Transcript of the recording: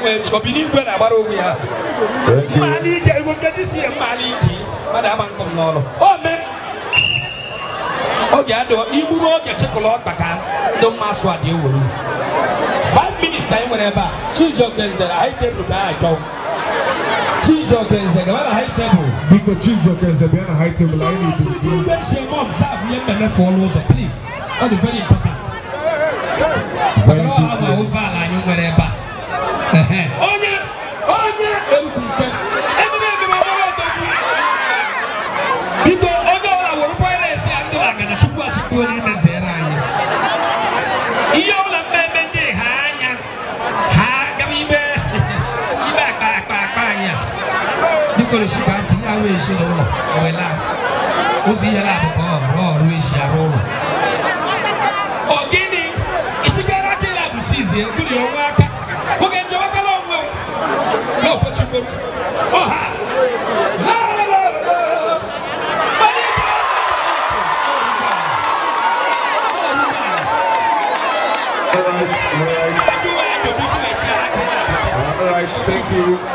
Enwere obi n'igwe na-agbara onwe ya. Thank you. Mma n'ike igwe nke dị si ya mma n'ike mmadụ ama nkọ m n'ọrụ o mee oge adị igburu oge chịkụlụ ọkpa ka ndị mma asụ adị ewuru 5 minutes ka anyị nwere ebe a. Chijioke Nze na high table ka anyị achọ. Chijioke Nze, gaba na high table. Biko, Chijioke Nze, bịa na high table, anyị na-edu. Igwe si eme observe ihe mmemme fọlụ ụzọ, please. Ọ dị very important. Very maka na ọ good. bụ ofe ala anyị nwere ebe a. Ehe. Onye onye erukwu nke ememe ememe ọgbara odogwu. Biko, onye ọbụla were wireless ya ndị na Chukwu achịkwu onye meziere anyị ihe ọbụla mmemme ndị ha anya ha gaba ibe ibe akpa akpa akpa anyị a. Biko, resi ka tinye ahụ esi n'ụlọ wela ụzọ ihe na-abụ ka ọ rụọ ọrụ esi arụ ụlọ. Ọ gịnị itikere aka ịla bụ sizie gụrụ onwe aka nwoke nchewakala onwe m na okwechukwu ọha la la la la. Mana All right, all right. All right, thank you.